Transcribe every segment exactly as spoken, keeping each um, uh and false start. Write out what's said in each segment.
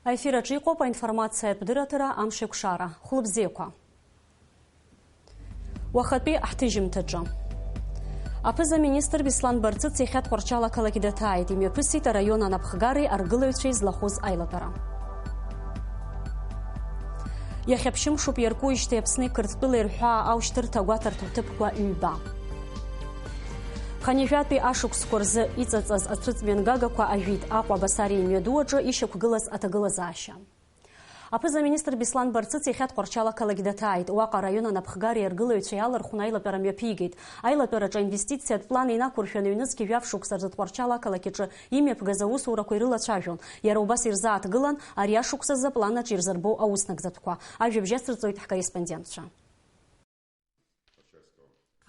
Аефир аҿы иҟоуп аинформациатә дырраҭара Амшеикәшара. Хәлыбзиақәа. Уахатәи ҳҭыжьымҭаҿы. Аԥыза-министр Беслан Барцыц иахьа Тҟәарчал ақалақь даҭааит, имҩаԥысит араион анапхгареи аргылаҩцәеи злахәыз аилатәара. Иахьа ԥшьымшуп иаркуижьҭеи Аԥсни Қырҭтәылеи рҳәаа аушьҭырҭа агәаҭарҭа ҭыԥқәа ҩба. Ханижәатәи ашықәсқәа рзы иҵаҵаз ацәыҵмҩангагақәа ажәит Аҟәа Басариа имҩаду аҿы ишьақәгылаз аҭагылазаашьа. Аԥыза-министр Беслан Барцыц иахьа Тҟәарчал ақалақь даҭааит. Уаҟа араион анапхгареи аргылаҩцәеи алархәны аилатәара мҩаԥигеит. Аилатәараҿы аинвестициатә план инақәыршәаны ҩнызқьи жәаф шықәса рзы Тҟәарчал ақалақь аҿы имҩаԥгаз аусурақәа ирылацәажәон. Иара убас ирзааҭгылан ари ашықәс азы аплан аҿы ирзырбоу ауснагӡатәқәа. Ажәабжь ацырҵоит ҳкорреспондентцәа.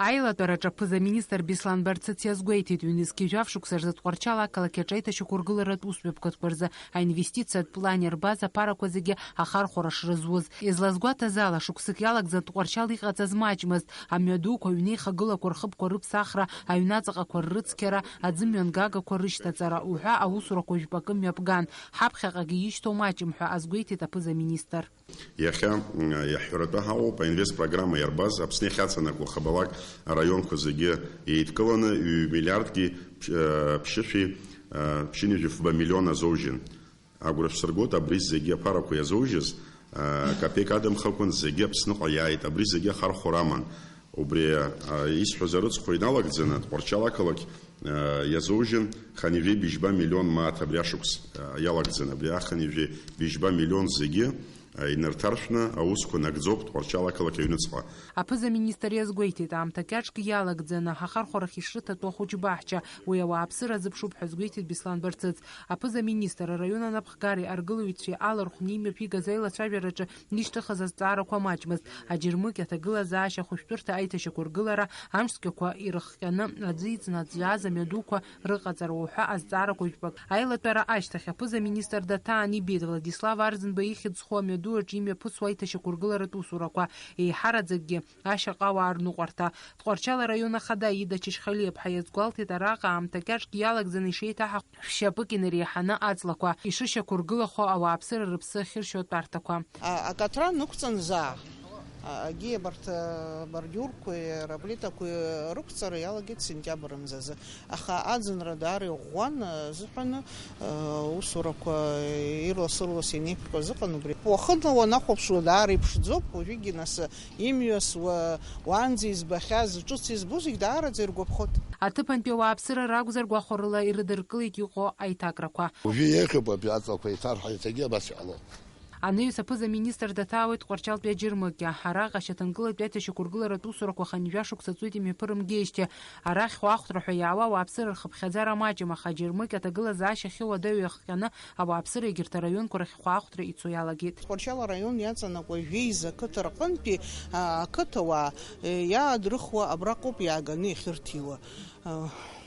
Аилатәараҿы аԥыза-министр Беслан Барцыц иазгәеиҭеит, ҩнызқьи жәаф шықәса рзы Тҟәарчал ақалақь аҿы аиҭашьақәыргыларатә усмҩаԥгатәқәа рзы аинвестициатә план иарбаз аԥарақәа зегьы ахархәара шрызуз. Излазгәаҭаз ала, шықәсык иалагӡан Тҟәарчал иҟаҵаз маҷмызт, амҩадуқәа, аҩнеихагылақәа рхыбқәа рыԥсахра, аҩнаҵаҟақәа ррыцқьара, аӡымҩангагақәа рышьҭаҵара уҳәа аусурақәа жәпакы мҩаԥган, ҳаԥхьаҟагьы ишьҭоу маҷым ҳәа азгәеиҭеит аԥыза-министр. Иахьа, м, иаҳҳәаратәы ҳауп, аинвестпрограмма иарбаз, Аԥсны иахьаҵанакуа хабалак араионқәа зегьы еидкыланы, ҩ-миллиардгьы ԥш-, э, ԥшьышәи, э, ԥшьынҩажәи фба миллион азоужьын. Агәра шәсыргоит, абри зегьы аԥарақәа иазоужьыз, э, капеик адамхакәан зегьы Аԥсныҟа иааит, абри зегьы ахархәара аман. Убри, а, исҳәаз арыцхәра иналагӡаны, Тҟәарчал ақалақь, а, иазоужьын ханижәи быжьба миллион мааҭ абри ашықәс, а, иалагӡаны, абри аханижәи быжьба миллион зегьы, а, инарҭаршәны аусқәа нагӡоуп Тҟәарчал ақалақь аҩныҵҟа. Аԥыза-министр иазгәеиҭеит, аамҭа кьаҿк иалагӡаны ахархәарахь ишрыҭатәу ахәыҷбаҳча, уи ауааԥсыра азыԥшуп ҳәа азгәеиҭеит Беслан Барцыц. Аԥыза-министр араион анапхгареи аргылаҩцәеи алархәны имҩаԥигаз аилацәажәараҿы ишьҭыхыз азҵаарақәа маҷмызт, аџьармыкьа аҭагылазаашьа ахәышәтәырҭа аиҭашьақәыргылара, амшцәгьақәа ирыхҟьаны аӡы иҵнаҵәааз амҩадуқәа рыҟаҵара уҳәа азҵаарақәа жәпак. Аилатәара ашьҭахь аԥыза-министр даҭаан ибеит Владислав Арӡынба ихьӡ зху амҩаду аҿы имҩаԥысуа аиҭашьақәыргыларатә усурақәа, еиҳараӡакгьы ашьаҟауаа рныҟәарҭа. Тҟәарчал араион ахада Ида Чачхалиаԥҳа иазгәалҭеит, араҟа аамҭа кьаҿк иалагӡаны ишеиҭаҳаху шәшьапык инареиҳаны аҵлақәа ишышьақәыргылахо ауааԥсыра рыԥсы ахьыршьо атәарҭақәа. А, акаҭран ықәҵан заа. А, агьи абарҭ, а, абордиурқәеи аплитақәеи рықәҵара иалагеит сентиабр мзазы. Аха аӡынра даара иӷәӷәан, а, азыҳәан, а, усурақәа ирлас-ырлас ианеиԥҟьоз ыҟан убри. Уахынла уанахәаԥшуа даара иԥшӡоуп, уажәыгьы нас имҩасуа, уаанӡа избахьаз, ҿыц избо зегь даараӡа иргәаԥхоит. Аҭыԥантәи ауааԥсыра ракәзар гәахәарыла ирыдыркылеит иҟоу аиҭакрақәа. Уажәы еиӷьуп абри аҵлақәа еиҭарҳа, еиҭагьы абас иҟалоит. Анаҩс аԥыза-министр даҭаауеит Тҟәарчалтәи аџьармыкьа. Араҟа ашьаҭанкылатәи аиҭашьақәыргыларатә усурақәа ханижәа шықәса ҵуеит имҩаԥырымгеижьҭеи. Арахь хәаахәҭра ҳәа иаауа ауааԥсыра рхыԥхьаӡара маҷым, аха аџьармыкьа аҭагылазаашьа ахьыуадаҩу иахҟьаны ауааԥсыра егьырҭ араионқәа рахь хәаахәҭра ицо иалагеит. Тҟәарчал араион иаҵанакуа жәеиза ақыҭа рҟынтәи, а, ақыҭауаа, э, иаадрыхуа абраҟоуп иааганы иахьырҭиуа.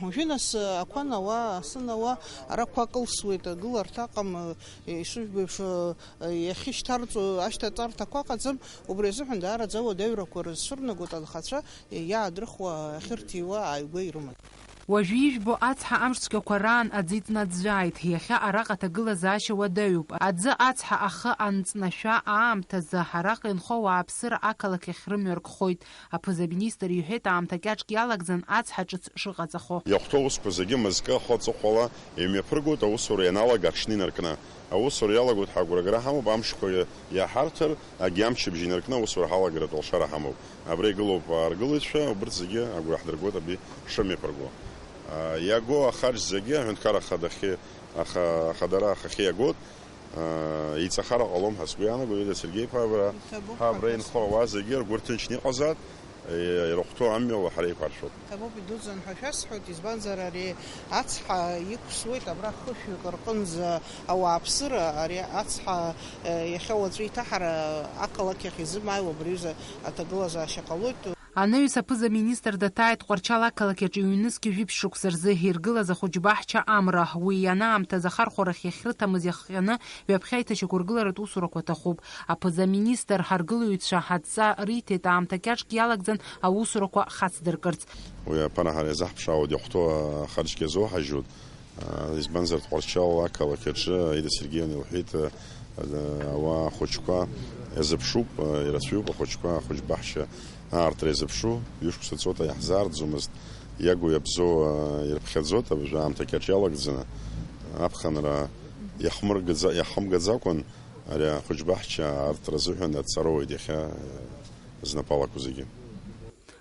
Уажәы нас ақәа науа, асы науа, ара ақәа кылсуеит, агыларҭа аҟам, ишыжәбо еиԥш, иахьышьҭарҵо ашьҭаҵарҭақәа ыҟаӡам, убри азыҳәан даараӡа ауадаҩрақәа рызцәырнагоит анхацәа, иаадрыхуа, ахьырҭиуа ааигәа ирымаз. Уажәы ижәбо ацҳа амш цәгьақәа раан аӡы иҵнаӡәӡәааит, иахьа араҟа аҭагылазаашьа уадаҩуп. Аӡы ацҳа ахы анҵнашәа аамҭазы араҟа инхо ауааԥсыра ақалақь ахь рымҩа ркхоит. Аԥыза-министр иҳәеит, аамҭа кьаҿк иалагӡан ацҳа ҿыц шыҟаҵахо. Иахәҭоу аусқәа зегьы мызкы ахы аҵыхәала имҩаԥыргоит, аусура ианалага аҽны инаркны. Аусура иалагоит ҳәа агәрагара ҳамоуп, амшқәа иаҳарҭар, агьи амчыбжь инаркны аусура ҳалагаратә алшара ҳамоуп. Абра игылоуп аргылаҩцәа, убырҭ зегьы агәра ҳдыргоит абри шымҩаԥырго. А, иаго ахаҿ зегьы аҳәынҭқарра ахадахьы, аха-, ахадара ахахьы иагоит. Аа, иҵахара ҟалом ҳәа сгәы иаанагоит, Леонид Сергеи-иԥа, абра, Иҭабуп ҳәа абра ҳәа инхо ауаа зегьы ргәы рҭынчны иҟазаат, е, ирыхәҭоу амҩала ҳара еиқәҳаршәоит. Иҭабуп, идуӡӡан ҳәа шәасҳәоит, избанзар, ари ацҳа иқәсуеит абра хышәҩык рҟынӡа ауааԥсыра, ари ацҳа, е, иахьа уаҵәы иҭаҳара ақалақь ахь изымааиуа абри аҩыза аҭагылазаашьа ҟалоит. Анаҩс аԥыза-министр даҭааит Тҟәарчал ақалақь аҿы ҩнызқьи жәиԥшь шықәса рзы иргылаз ахәыҷбаҳча амра. Уи ианаамҭаз ахархәарахь иахьрыҭамыз иахҟьаны ҩаԥхьа аиҭашьақәыргыларатә усурақәа аҭахуп. Аԥыза-министр ҳаргылаҩцәа адҵа риҭеит, аамҭа кьаҿк иалагӡан аусурақәа хацдыркырц. Уи аԥара ҳара иазаҳԥшаауеит, иахәҭоу ахаҿгьы азоуҳажьуеит. Избанзар, Тҟәарчал ақалақь аҿы Аида Сергеевна илҳәеит, ауаа ахәыҷқәа иазыԥшуп, ирацәаҩуп ахәыҷқәа, ахәыҷ баҳча аартра иазыԥшу, ҩышықәса ҵуеит, иаҳзаарӡомызт, иагу иабзоу ирыԥхьаӡоит, абыржәы аамҭа кьаҿ иалагӡаны, аԥхынра иаҳмыргаӡа-, иаҳмгаӡакәан, ари ахәыҷ баҳча аартра азыҳәан адҵара ауеит иахьа знапы алақәоу зегьы.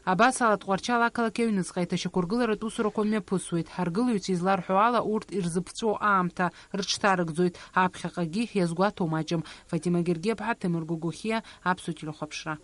Абас ала, Тҟәарчал ақалақь аҩныҵҟа еиҭашьақәыргыларатә усурақәа мҩаԥысуеит. Ҳаргылаҩцәа изларҳәо ала, урҭ ирзыԥҵәо аамҭа рыҽҭарыгӡоит. Аԥхьаҟагьы иазгәаҭоу маҷым. Фатима Гергиаԥҳа, Ҭемыр Гогохиа, Аԥсуа телехәаԥшра.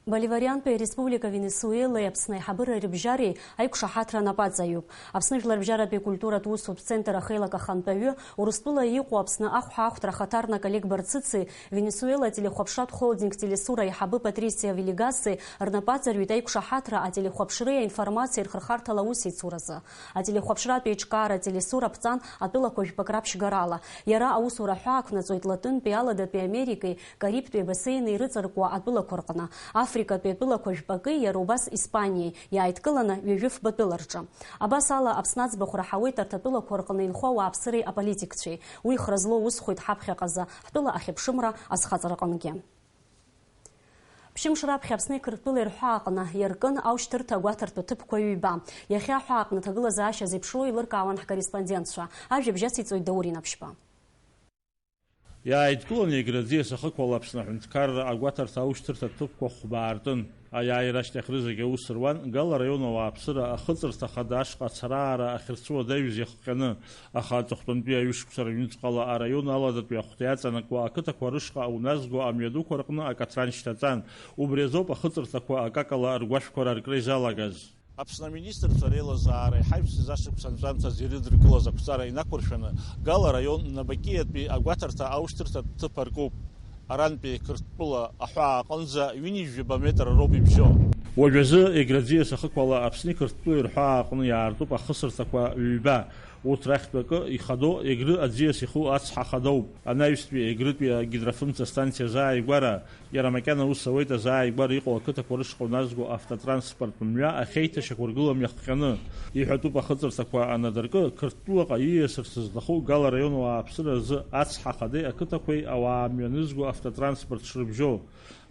Боливариантәи Ареспублика Венесуелеи Аԥсны аиҳабыра рыбжьареи аиқәшаҳаҭра анапаҵаҩуп. Аԥсны жәларбжьаратәи культуратә усутә центр ахеилак ахантәаҩы, Урыстәыла иҟоу Аԥсны ахәҳа ахәҭра ахаҭарнак Олег Барцыци Венесуела ателехәаԥшратә холдинг Телесур аиҳабы Патрисиа Вилигаси рнапаҵаҩит аиқәшаҳаҭра ателехәаԥшреи аинформациеи рхырхарҭала аусеицуразы. Ателехәаԥшратә еиҿкаара Телесур аԥҵан атәылақәа жәпак раԥшьгарала. Иара аусура ҳәаақәнаҵоит Латынтәи Аладатәи Америкеи Карибтәи абасеини ирыҵаркуа атәылақәа рҟны, Африкатәи атәылақәа жәпаки иара убас Испаниеи иааидкыланы ҩажәи фба тәыла рҿы. Абас ала, Аԥсны аӡбахә раҳауеит арҭ атәылақәа рҟны инхо ауааԥсыреи аполитикцәеи. Уи хра злоу усхоит ҳаԥхьаҟазы, ҳтәыла ахьыԥшымра азхаҵараҟынгьы. Ԥшьымш раԥхьа Аԥсны Қырҭтәылеи рҳәаа аҟны иаркын аушьҭырҭа агәаҭартә ҭыԥқәа ҩба. Иахьа аҳәаа аҟны аҭагылазаашьа зеиԥшроу еилыркаауан ҳкорреспондентцәа. Ажәабжь ациҵоит Даур Инаԥшьба. Иааидкыланы Егра аӡиас ахықәала Аԥсны аҳәынҭқарра агәаҭарҭа аушьҭырҭа ҭыԥқәа хәба аартын. Аиааира ашьҭахь рызегь аус руан Гала араион ауааԥсыра ахыҵырҭа хада ашҟа ацараара ахьырцәуадаҩыз иахҟьаны, аха аҵыхәтәантәи аҩышықәса рыҩныҵҟала араион аладатәи ахәҭа иаҵанакуа ақыҭақәа рышҟа ауназго амҩадуқәа рҟны акаҭран шьҭаҵан. Убри азоуп ахыҵырҭақәа акакала ргәашәқәа раркра изалагаз. Аԥсны аминистрцәа реилазаареи ҳаҩсыз ашықәс анҵәамҭазы ирыдыркылаз ақәҵара инақәыршәаны, Гала араион Набакиатәи агәаҭарҭа аушьҭырҭатә ҭыԥ аркуп. Арантәи Қырҭтәыла аҳәаа аҟынӡа ҩынҩажәаба метр роуп ибжьо. Уажәазы Егра аӡиас ахықәала Аԥсни Қырҭтәылеи рҳәаа аҟны иаартуп ахысырҭақәа ҩба. Урҭ рахьтә акы ихадоу Егры аӡиас иху ацҳа хадоуп. Анаҩстәи Егрытәи агидрофымца станциа азааигәара, иара макьана ус ауеит, азааигәара иҟоу ақыҭақәа рышҟа уназго автотранспорттә мҩа ахьеиҭашьақәыргылам иахҟьаны. Иҳәатәуп ахыҵырҭақәа анадыркы, Қырҭтәылаҟа ииасырц зҭаху Гала араион ауааԥсыра азы ацҳа ахадеи ақыҭақәеи ауаа мҩанызго автотранспорт шрыбжьоу.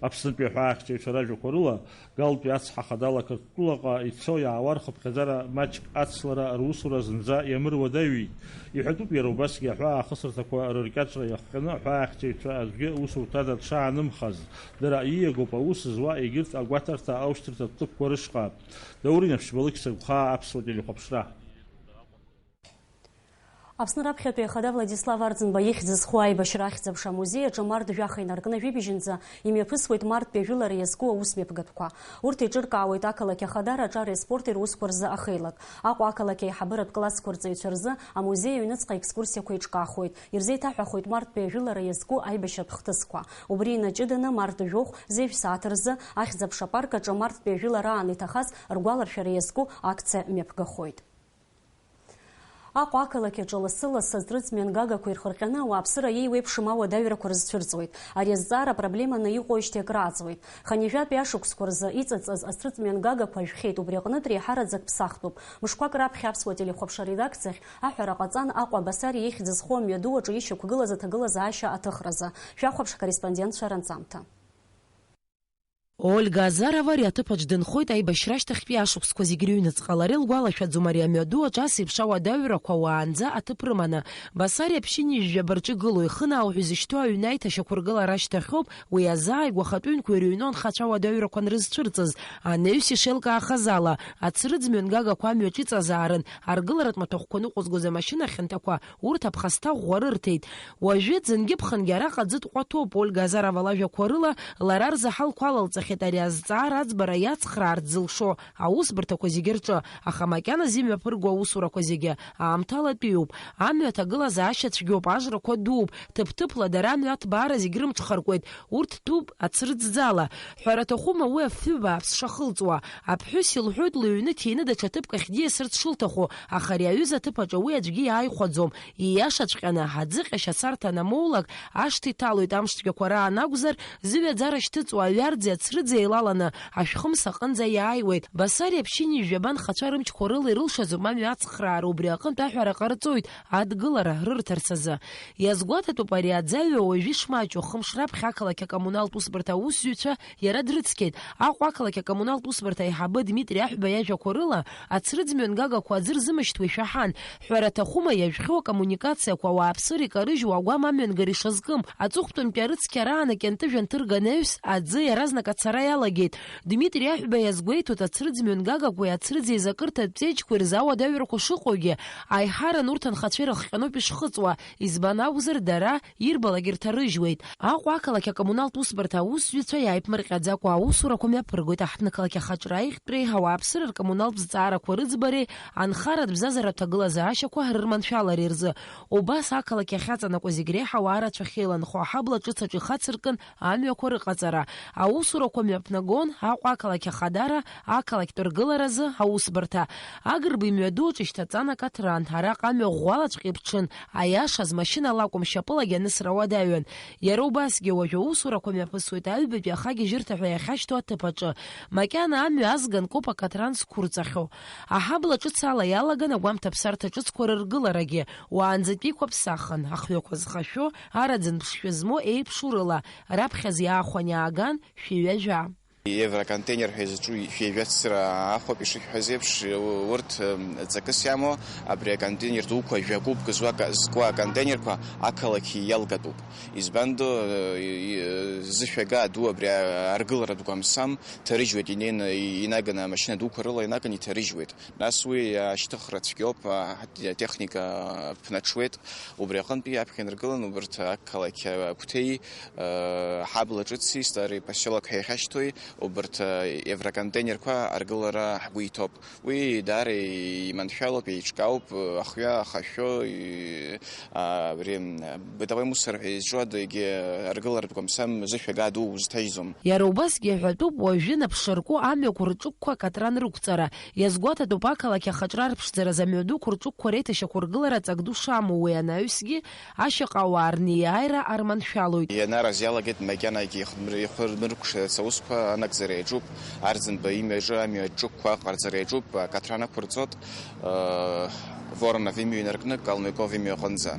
Аԥснытәи аҳәаахьчаҩцәа ражәақәа рыла, Галтәи ацҳа хадала Қырҭтәылаҟа ицо-иаауа рхыԥхьаӡара маҷк ацлара русура зынӡа иамыруадаҩит. Иҳәатәуп иара убасгьы аҳәаа ахысырҭақәа рыркьаҿра иахҟьаны аҳәаахьчаҩцәа аӡәгьы усурҭада дшаанымхаз. Дара ииагоуп аус зуа егьырҭ агәаҭарҭа аушьҭырҭатә ҭыԥқәа рышҟа. Даур Инаԥшьба, Лықьса Гәхаа, Аԥсуа телехәаԥшра. Аԥсны раԥхьатәи ахада Владислав Арӡынба ихьӡ зху аибашьра ахьӡ-аԥша амузеи аҿы март жәаха инаркны жәибжьынӡа имҩаԥысуеит марттәи ажәылара иазку аусмҩаԥгатәқәа. Урҭ еиҿыркаауеит ақалақь ахадара аҿареи аспорти русқәа рзы ахеилак. Аҟәа ақалақь аиҳабыратә классқәа рҵаҩцәа рзы амузеи аҩныҵҟа екскурсиақәа еиҿкаахоит. Ирзеиҭаҳәахоит марттәи ажәылара иазку аибашьратә хҭысқәа. Убри инаҷыданы март жәохә зежә сааҭ рзы ахьӡ-аԥша апарк аҿы марттәи ажәылараан иҭахаз ргәаларшәара иазку акциа мҩаԥгахоит. Аҟәа ақалақь аҿы лассы-лассы аҵрыҵ мҩангагақәа ирхырҟьаны ауааԥсыра еиуеиԥшым ауадаҩрақәа рызцәырҵуеит. Ари азҵаара проблеманы иҟоижьҭеи акрааҵуеит. Хынҩажәатәи ашықәсқәа рзы иҵыҵыз аҵрыҵ мҩангагақәа жәхьеит, убри аҟнытә реиҳараӡак ԥсахтәуп. Мышқәак раԥхьа Аԥсуа телехәаԥшра аредакциахь аҳәара ҟаҵан, Аҟәа Басариа ихьӡ зху амҩаду аҿы ишьақәгылаз аҭагылазаашьа аҭыхразы. Шәахәаԥш ҳкорреспондентцәа ранҵамҭа. Ольга Азарова ари аҭыԥаҿ дынхоит аибашьра ашьҭахьтәи ашықәсқәа зегь рыҩныҵҟа. Лара илгәалашәаӡом ари амҩаду аҿы ас еиԥш ауадаҩрақәа уаанӡа аҭыԥ рыманы. Басариа ԥшьынҩажәаба рҿы игылоу, ихынаау ҳәа изышьҭоу аҩны аиҭашьақәыргылара ашьҭахьоуп, уи азы ааигәа ахатәыҩнқәа ирыҩноу анхацәа ауадаҩрақәа анрызцәырҵыз. Анаҩс ишеилкаахаз ала, ацрыҵ мҩангагақәа амҩаҿ иҵазаарын, аргыларатә маҭәахәқәа ныҟәызгоз амашьына хьанҭақәа урҭ аԥхасҭа ӷәӷәа рырҭеит. Уажәы ӡынгьы-ԥхынгьы араҟа аӡы тҟәаҭоуп, Ольга Азарова лажәақәа рыла, лара рзы ҳалқәа алалҵахьеит ари азҵаара аӡбара иацхраарц зылшо аусбарҭақәа зегьы рҿы, аха макьаназы имҩаԥырго аусурақәа зегьы аамҭалатәиуп. Амҩа аҭагылазаашьа цәгьоуп, ажрақәа дууп, ҭыԥ-ҭыԥла дара амҩа аҭбаара зегь рымҽхаркуеит, урҭ ҭәуп ацрыҵӡала. Ҳәара аҭахума уи афҩы бааԥс шахылҵуа? Аԥҳәыс илҳәоит лыҩны ҭины даҽа ҭыԥк ахь диасырц шылҭаху, аха ари аҩыза аҭыԥ аҿы уи аӡәгьы иааихәаӡом. Ииашаҵәҟьаны, аӡыҟьашь ацарҭа анамоулак, ашҭа иҭалоит, амшцәгьақәа раан акәзар, зыҩаӡара шьҭыҵуа аҩарӡи ацрыҵи рыдзеилаланы ашәхымс аҟынӡа иааиуеит. Басариа Ԥшьыни жәаба нхацәа рымчқәа рыла ирылшаӡом амҩа ацхраара, убри аҟынтә аҳәара ҟарҵоит адгылара рырҭарц азы. Иазгәаҭатәуп ари аӡаҩа уажәы ишмаҷу, хымш раԥхьа ақалақь акоммуналтә усбарҭа аусзуҩцәа иара дрыцқьеит. Аҟәа ақалақь акоммуналтә усбарҭа аиҳабы Дмитри Аҳәба иажәақәа рыла, ацрыҵ мҩангагақәа аӡы рзымышьҭуа ишәаҳан. Ҳәара аҭахума, иажәхьоу акоммуникациақәа ауааԥсыра икарыжьуа агәам амҩангара ишазкым, аҵыхәтәантәи арыцқьараан акьанты жәанҭырга анаҩс аӡы иаразнак ацара иалагеит. Дмитри Аҳәба иазгәеиҭоит, ацрыҵ мҩангагақәеи ацрыҵ еизакырҭатә ҵеџьқәеи рзы ауадаҩрақәа шыҟоугьы, аиҳаран урҭ анхацәа ирыхҟьаноуп ишхыҵуа, избан акәзар, дара ирбалак ирҭарыжьуеит. Аҟәа ақалақь акоммуналтә усбарҭа аусзуҩцәа иааиԥмырҟьаӡакәа аусурақәа мҩаԥыргоит аҳҭнықалақь ахаҿра аиӷьтәреи ауааԥсыра ркоммуналтә зҵаарақәа рыӡбареи анхаратә бзазаратә ҭагылазаашьақәа рырманшәалареи рзы. Убас ақалақь ахьаҵанакуа зегь реиҳа ауаа рацәа ахьеиланхо аҳабла ҿыц аҿы ихацыркын амҩақәа рыҟаҵара, аусурақәа мҩаԥнагон Аҟәа ақалақь ахадара, ақалақьтә ргыларазы аусбарҭа. Агрба имҩаду аҿы ишьҭаҵан акаҭран, араҟа амҩа ӷәӷәалаҵәҟьа иԥҽын, аиашаз, машьынала акәым, шьапылагьы анысра уадаҩын. Иара убасгьы уажә аусурақәа мҩаԥысуеит аҩбатәи ахагьежьырҭа ҳәа иахьашьҭоу аҭыԥ аҿы. Макьана амҩа азган коуп акаҭран зқәырҵахьоу. Аҳабла ҿыц ала иалаган агәамҭаԥсарҭа ҿыцқәа рыргыларагьы, уаанӡатәиқәа ԥсахын, ахҩақәа зхашәо, араӡын ԥшшәы змоу еиԥшу рыла, раԥхьаӡа иаахәан иааган шәи ҩажәа. Евроконтейнер ҳәа изҿу шәи ҩажәа цра ахәоуп, ишышәҳәаз еиԥш, урҭ, м, ҵакыс иамоу, абри аконтейнер дуқәа жәа-гәыԥк зуа ка-, зку аконтейнерқәа ақалақь иалгатәуп. Избандо, э, и-, и-, зышәага ду абри а-, аргыларатә гәамсам ҭарыжьуеит, инеины, и-, инаганы амашьына дуқәа рыла инаганы иҭарыжьуеит. Нас уи ашьҭыхра цәгьоуп, а, ҳа-, техника ԥнаҽуеит. Убри аҟынтәи аԥхьа инаргылан убарҭ ақалақь Агәҭеи, э, Ҳабла ҿыци, Старый поселок ҳәа иахьашьҭоуи, убарҭ, э, евроконтейнерқәа аргылара ҳгәы иҭоуп. Уи даара иманшәалоуп, еиҿкаауп, э, ахҩа ахашәо, и-, а, абри, м, бытовой мусор ҳәа изҿу адагьы аргыларатә гәамсам зышәага ду узҭажьӡом. Иара убасгьы иҳәатәуп уажәы наԥшырку амҩақәа рҿықәқәа акатран рықәҵара. Иазгәаҭатәуп ақалақь ахаҿра арԥшӡаразы амҩадуқәа рҿықәқәа реиҭашьақәыргылара ҵак ду шамоу, уи анаҩсгьы ашьаҟа ауаа рнеиааира арманшәалоит. Ианараз иалагеит макьанагьы ихмыр-, ихырмыркәшац аусқәа анагӡара иаҿуп, Арӡынба имҩаҿы амҩа ҿықәқәа аҟарҵара иаҿуп, акатран ақәырҵоит, э, Воронов имҩа инаркны Калмыков имҩа аҟынӡа.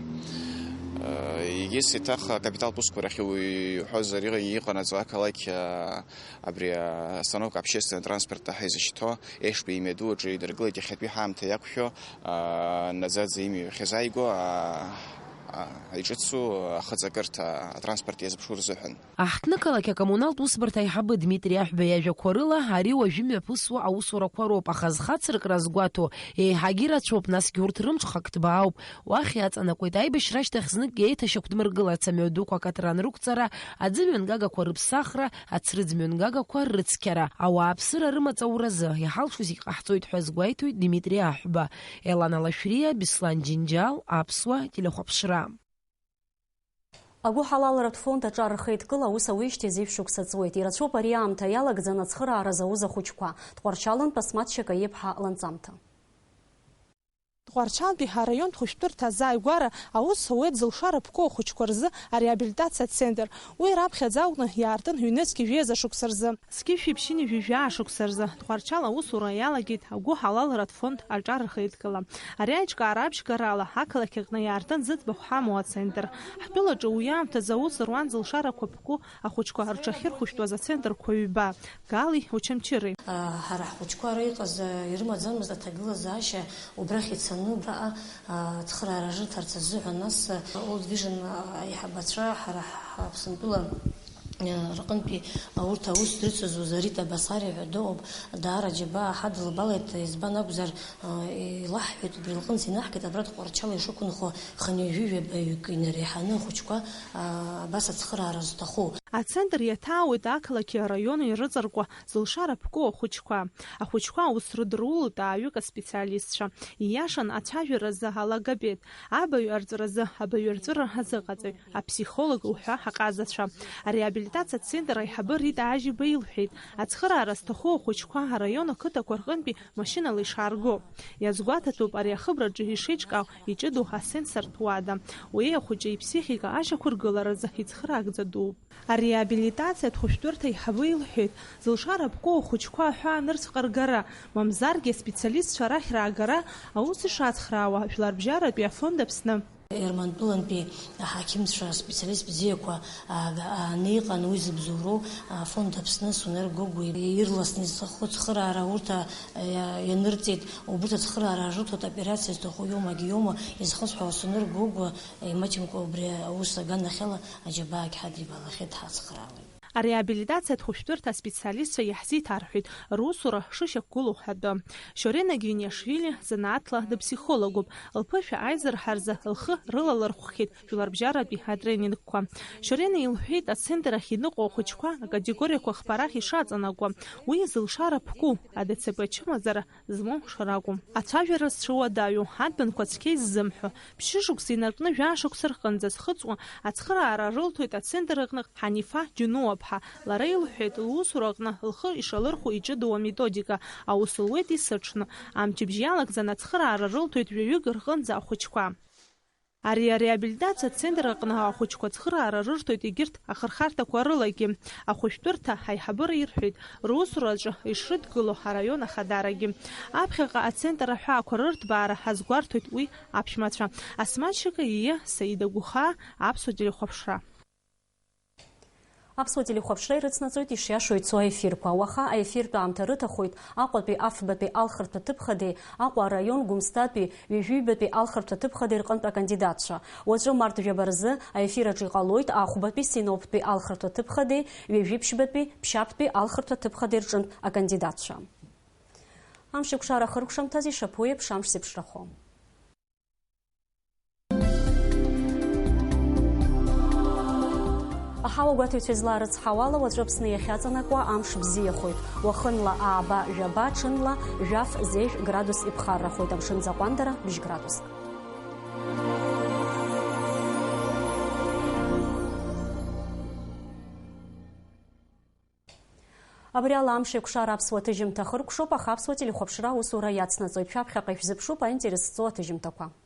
Э, егьыс еиҭах акапиталтә усқәа рахь уи иҳәозар иҟанаҵо ақалақь, э, Абри аостановка общественный транспорт ҳәа изышьҭоу Ешба имҩаду аҿы идыргылеит иахьатәи ҳаамҭа иақәшәо, аа, наӡаӡа имҩа иахьазааиго, аа, аа, иҿыцу ахыҵакырҭа атранспорт иазыԥшу рзыҳәан. Аҳҭнықалақь акоммуналтә усбарҭа аиҳабы Дмитри Аҳәба иажәақәа рыла, ари уажәы имҩаԥысуа аусурақәа роуп, аха зхацыркра азгәаҭо еиҳагьы ирацәоуп, насгьы урҭ рымҽхак ҭбаауп. Уахь иаҵанакуеит аибашьра ашьҭахь знык еиҭашьақәдмыргыларц амҩадуқәа акатран рықәҵара, аӡымҩангагақәа рыԥсахра, ацрыӡмҩангагақәа рыцқьара, ауааԥсыра рымаҵ ауразы иҳалшо зегь ҟаҳҵоит ҳәа азгәеиҭоит Димитри Аҳәба. Елана Лашәриа, Беслан Џьынџьал, Аԥсуа телехәаԥшра. Агәыҳалалратә фонд аҿар рхеидкыла аус ауижьҭеи зеижә шықәса ҵуеит. Ирацәоуп ари аамҭа иалагӡаны ацхыраара зауз ахәыҷқәа. Тҟәарчалынтә Асмаҭ Шьакаиԥҳа ланҵамҭа. Тҟәарчалтәи ҳараионтә хәышәтәырҭа азааигәара аус ауеит зылшара ԥку ахәыҷқәа рзы ареабилитациа центр. Уи раԥхьаӡа акәны иаартын ҩнызқь жәеиза шықәса рзы. Зқьышәи ԥшьыни жәаҩа шықәса рзы Тҟәарчал аусура иалагеит агәыҳалалратә фонд аҿар рхеидкыла. Ари аиҿкаара абжьгарала ақалақь аҟны иаартын зыӡбахә ҳамоу ацентр. Ҳтәылаҿы уи аамҭазы аус руан зылшарақәа ԥку ахәыҷқәа рҽахьырхәышәтәуаз ацентрқәа ҩба, Гали Очамчыри. Ҳара ҳхәыҷқәа ара иҟаз ирымаӡамызт аҭагылазаашьа, убрахь ицаны абраҟа ацхыраара рырҭарц азыҳәан, нас World Vision аиҳабацәа ҳара Аԥсынтәыла рҟынтәи урҭ аус дрыцызуаз Рита Басариа ҳәа дыҟоуп, даара џьабаа ҳадылбалеит, избан акәзар, илаҳҳәеит, убри лҟынӡа инаҳгеит, абра Тҟәарчал ишықәынхо хынҩажәи ҩабаҩык инареиҳаны ахәыҷқәа абас ацхыраара зҭаху. Ацентр иаҭаауеит ақалақьи араиони ирыҵаркуа зылшара ԥку ахәыҷқәа. Ахәыҷқәа аус рыдырулоит ааҩык аспециалистцәа. Ииашан ацәажәаразы алогопед, абаҩ арҵәразы абаҩ арҵәыра азыҟаҵаҩ, аԥсихолог уҳәа аҟазацәа. Ареабилитациа центр аиҳабы Рита Ажьиба илҳәеит, ацхыраара зҭаху ахәыҷқәа араион ақыҭақәа рҟынтәи машьынала ишаарго. Иазгәаҭатәуп ари ахыбраҿы ишеиҿкаау иҷыдоу асенсортә уада. Уи ахәыҷы иԥсихика ашьақәыргыларазы ицхыраагӡа дууп. Ари Реабилитациатә хәышәтәырҭа аиҳабы илҳәеит, зылшара ԥку ахәыҷқәа аҳәаа анырцәҟа ргара, мамзаргьы аспециалистцәа арахь раагара аус ишацхраауа Жәларбжьаратәи афонд Аԥсны. Ермантәылантәи аҳақьымцәа специалист бзиақәа, а, га-, ааны иҟан уи зыбзоуроу, а, афонд Аԥсны Сонер Гогәуа ирласны изхыху цхыраара урҭ, а, иа-, ианырҵеит, убырҭ ацхыраара рырҭоит, операциа зҭаху иоумагьы иоума, изхысҳәаауа Сонер Гогәуа, имаҷымкәа убри аус аганахьала аџьабаагьы ҳадибалахьеит, ҳацхраауеит. Ареабилитациатә хәышәтәырҭа аспециалистцәа иаҳзеиҭарҳәеит русура шышьақәгылоу ҳәатәы. Шьорена Гиуниашвили занааҭла дыԥсихологуп, лԥышәа аизырҳа рзы лхы рылалырхәхьеит жәларбжьаратәи атренингқәа. Шьорена илҳәеит, ацентр ахь иныҟәо ахәыҷқәа акатегориақәа хԥарахь ишаҵанакуа, уи зылшара ԥку, АДЦП ачымазара змоу шракәу. Ацәажәара зҽуадаҩу, адәынқәа цқьа иззымҳәо, ԥшьышықәса инаркны жәашықәса рҟынӡа зхыҵуа ацхыраара рылҭоит ацентр аҟны Ҳанифа Џьунуаԥҳа. Лара илҳәеит, лусураҟны лхы ишалырхәо иҷыдоу аметодика аус луеит есыҽны. Амчыбжь иалагӡаны ацхыраара рылҭоит ҩаҩык рҟынӡа ахәыҷқәа. Ари ареабилитациа центр аҟны ахәыҷқәа ацхыраара рырҭоит егьырҭ ахырхарҭақәа рылагьы. Ахәышәтәырҭа аиҳабыра ирҳәеит, русураҿы ишрыдгыло араион ахадарагьы. Аԥхьаҟа ацентр аҳәаақәа рырҭбаара азгәарҭоит уи аԥшәмацәа. Асмаҭ Шьыкаииа, Саида Гәыхаа, Аԥсуа телехәаԥшра. Аԥсуа телехәаԥшра ирыцнаҵоит ишиашоу ицо аефирқәа. Уаха аефиртә аамҭа рыҭахоит Аҟәатәи афбатәи алхырҭәа ҭыԥхадеи Аҟәа араион Гәымсҭатәи ҩажәибатәи алхырҭәа ҭыԥхадеи рҟынтә акандидатцәа. Уаҵәы март жәаба рзы аефир аҿы иҟалоит Ахәбатәи Синоптәи алхырҭәа ҭыԥхадеи ҩажәиԥшьбатәи Ԥшьаԥтәи алхырҭәа ҭыԥхадеи рҿынтә акандидатцәа. Амшеикәшара ахыркәшамҭазы ишаԥу еиԥш амш зеиԥшрахо. Аҳауа гәаҭаҩцәа излаарыцҳауала, уаҵәы Аԥсны иахьаҵанакуа амш бзиахоит. Уахынла ааба, жәаба, ҽынла жәаф, зежә градус иԥхаррахоит, амшын аӡы аҟәандара бжь градуск. Абри ала амш еикәшара аԥсуа ҭыжьымҭа хыркәшоуп, аха аԥсуа телехәаԥшра аусура иацнаҵоит. Шәаԥхьаҟа ишәзыԥшуп аинтерес зҵоу аҭыжьымҭақәа.